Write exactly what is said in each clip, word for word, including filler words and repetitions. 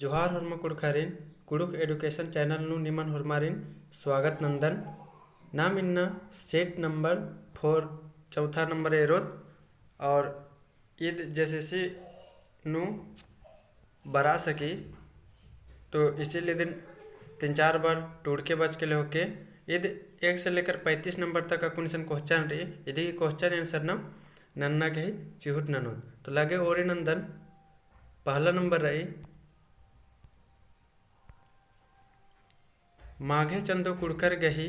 जोहार होरमा कुँड़ुख़ारिन, कुँड़ुख़ education channel नू निमन होरमारिन स्वागत नन्दन। नाम इन्ना set number four, चौथा number एरोत, और ईद JSSC नू बरआ सकी, तो इसीलिए दिन तीन चार बार टूड़के बचके ले होके। ईद एक से लेकर पैंतीस number तक अक्कुन इसन question रई, इदी question answer नम नन्ना गही चिहुट ननोत। तो लगे ओरी नन्दन, पहला number रई, माघे चंदो कुँड़ुख़र गही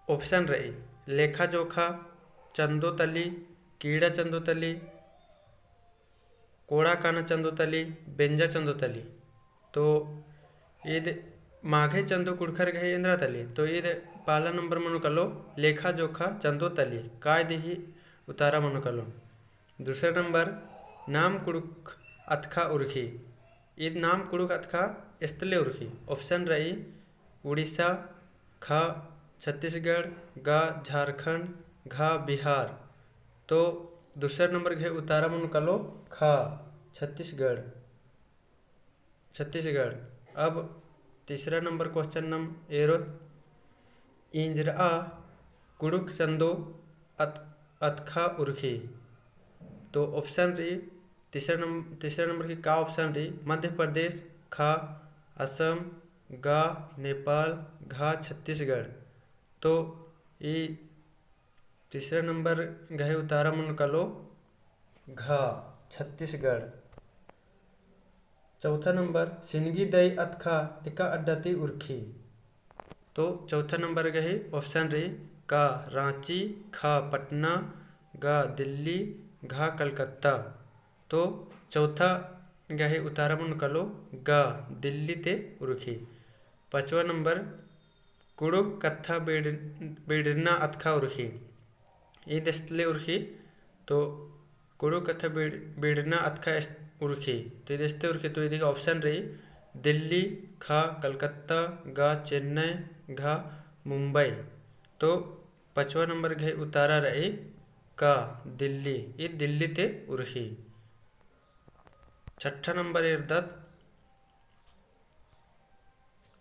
option रई, लेखा जोखा चंदो तली, कीड़ा चंदो तली, कोड़ा काना चंदो तली, बेंजा चंदो तली। तो ईद माघे चंदो कुँड़ुख़र गही एन्दरा तली, तो ईद पहला number मनो कालो, लेखा जोखा चंदो तली, का इदी ही उतारा मनो कालो। दूसरा number, नाम कुँड़ुख़ अतख़ा उरख़ी। ईद नाम कुँड़ुख़ अतख़ा एस्तले उरख़ी। Option रई, उड़ीसा, ख, छत्तीसगढ़, ग, झारखंड, घ, बिहार। तो दूसरा number गही उतारा मनो कालो ख, छत्तीसगढ़, छत्तीसगढ़। अब तीसरा number question नम एरोत, इंजरआ कुँड़ुख़ चंदो अत-, अतख़ा उरख़ी। तो option रई, तीसरा नम-, तीसरा number की का option रई, मध्य प्रदेश, ख, असम, ग, नेपाल, घ, छत्तीसगढ़। तो ई तीसरा number गही उतारा मनो कालो घ, छत्तीसगढ़। चौथा number, सिनगी दई अतख़ा एका अड्डा ती उरख़ी। तो चौथा number गही option रई, क, राँची, ख, पटना, ग, दिल्ली, घ, कलकत्ता। तो चौथा गही उतारा मनो कालो ग, दिल्ली ते उरख़ी। पाँचवा number, कुँड़ुख़ कत्था बिड़-, बिड़ना अतख़ा उरख़ी। ईद एस्तले उरख़ी, तो कुँड़ुख़ कत्था बिड़-, बिड़ना अतख़ा एस-, उरख़ी। तो ईद एस्ते उरख़ी, तो इदी का option रई, दिल्ली, ख, कलकत्ता, ग, चेन्नई, घ, मुंबई। तो पाँचवा number गही उतारा रई क, दिल्ली, ईद दिल्ली ते उरख़ी। छठा number एरदत,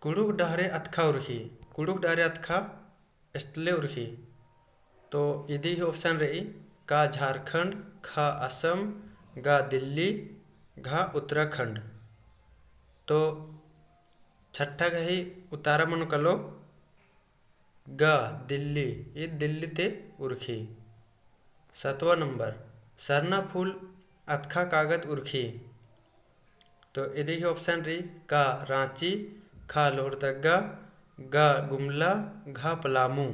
कुँड़ुख़ डहरे अतख़ा उरख़ी। कुँड़ुख़ डहरे अतख़ा एस्तले उरख़ी। तो इदी ही option रई, क, झारखंड, ख, असम, ग, दिल्ली, घ, उत्तराखंड। तो छठा गही उतारा मनो कालो ग, दिल्ली, ईद दिल्ली ते उरख़ी। सतवा number, सरना फूल अतख़ा कागद उरख़ी। तो इदी ही option रई, क, राँची, ख, लोहरदगा, ग, गुमला, घ, पलामू।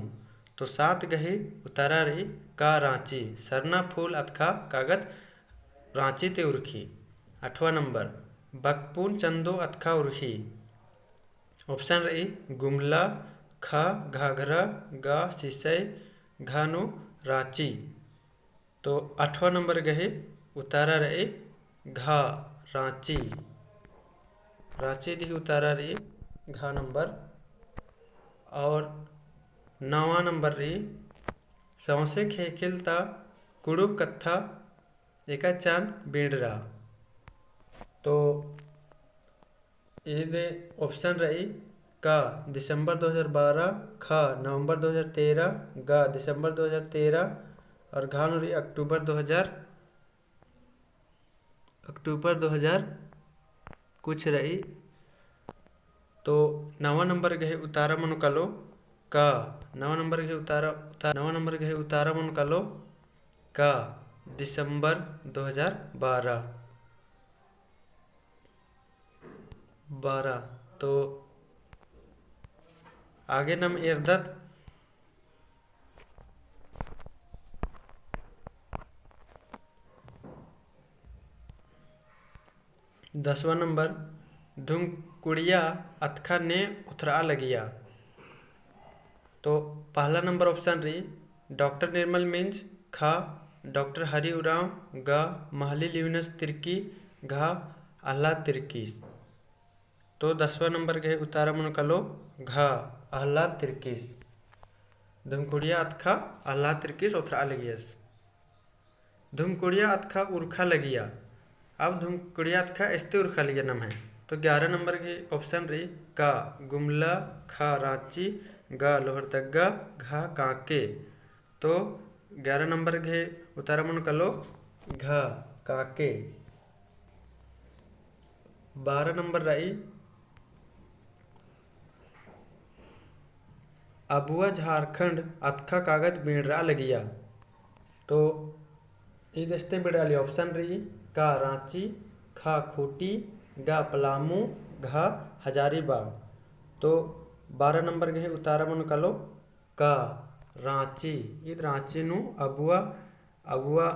तो सात गही उतारा रई क, राँची, सरना फूल अतख़ा कागद राँची ते उरख़ी। आठवाँ number, बकपुन चंदो अतख़ा उरख़ी। Option रई, गुमला, ख, घाघरा, ग, सिसई, घ नू राँची। तो आठवाँ number गही उतारा रई घ, राँची। राँची दिही उतारा रई घ number। और नवा number रई, सौंसे ख़ेख़ेल ता कुँड़ुख़ कत्था एकाचान बिंड़रा। तो ईद option रई क, दिसंबर दो हज़ार बारह, ख, नवंबर दो हज़ार तेरह, ग, दिसंबर दो हज़ार तेरह और घ नू रई अक्टूबर दो हज़ार, अक्टूबर दो हज़ार कुछ रई। तो नवा number गही उतारा मनो कालो क, नवा number गही उतारा, उतारा, नवा number गही उतारा मनो कालो क, दिसंबर दो हज़ार बारह। बारह। तो आगे नम एरदत दसवाँ number, धुमकुड़िया अतख़ा ने ओथरआ लगिया। तो पहला number option रई डॉक्टर निर्मल मिंज, ख, डॉक्टर हरि उराँव, ग, महली लिविनस तिर्की, घ, आह्लाद तिर्कीस। तो दसवाँ number गही उतारा मनो कालो घ, आह्लाद तिर्कीस। धुमकुड़िया अतख़ा आह्लाद तिर्कीस ओथरआ लगियस। धुमकुड़िया अतख़ा उरख़ा लगिया। अब धुमकुड़िया अतखा एस्ते उरखा लगिया नम्है। तो ग्यारह नंबर गही option रई क गुमला, ख राँची, ग लोहरदगा, घ कांके। तो ग्यारह नंबर गही उतारा मनो कालो घ कांके। बारह नंबर रई अबुआ झारखंड अतखा कागद बिंड़रआ लगिया। तो ईद एस्ते बिंड़रआ लगिया, option रई क राँची, ख खूंटी, ग पलामू, घ हजारीबाग। तो बारह नंबर गही उतारा मनो कालो क राँची। ईद राँची नू अबुआ, अबुआ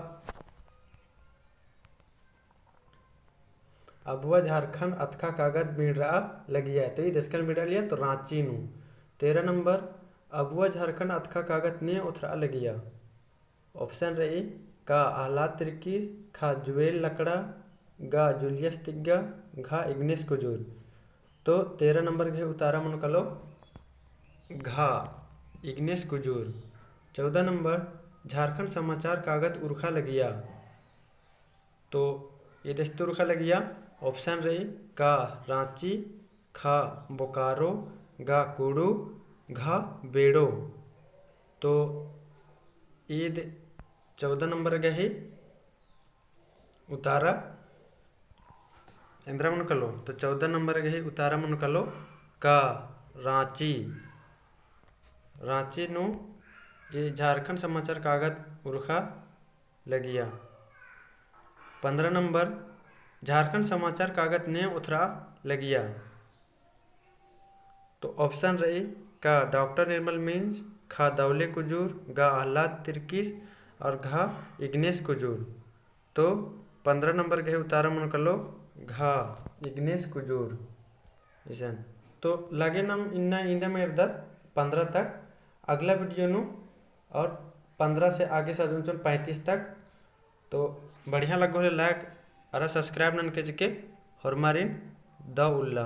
अबुआ झारखंड अतखा कागद बिंड़रआ लगिया। तो ईद एसकन बिंड़रआ लगिया, तो राँची नू। तेरह नंबर, अबुआ झारखंड अतखा कागद ने ओथरआ लगिया। Option रई क अहलाद तिर्कीस, ख जुएल लकड़ा, ग जूलियस तिग्गा, घ इग्नेस कुजूर। तो तेरह नंबर गही उतारा मनो कालो घ इग्नेस कुजूर। चौदह नंबर, झारखंड समाचार कागद उरखा लगिया। तो ईद एस्ते उरखा लगिया, option रई क राँची, ख बोकारो, ग कुड़ू, घ बेड़ो। तो ईद चौदह नंबर गही उतारा एन्दरा मनो कालो, तो चौदह नंबर गही उतारा मनो कालो क राँची। राँची नू ई झारखंड समाचार कागद उरखा लगिया। पन्द्रह नंबर, झारखंड समाचार कागद ने ओथरआ लगिया। तो option रई क डॉक्टर निर्मल मिंज, ख दौले कुजूर, ग अहलाद तिर्कीस और घ इग्नेस कुजूर। तो पन्द्रह नंबर गही उतारा मनो कालो घ इग्नेस कुजूर। इसन। तो लगे नम इन्ना इन्दम एरदत पन्द्रह तक, अगला video नू और पन्द्रह से आगे सजोन चोन पैंतीस तक। तो बढ़िया लग्गो होले like अरा subscribe ननके चिके होरमारिन दव उल्ला।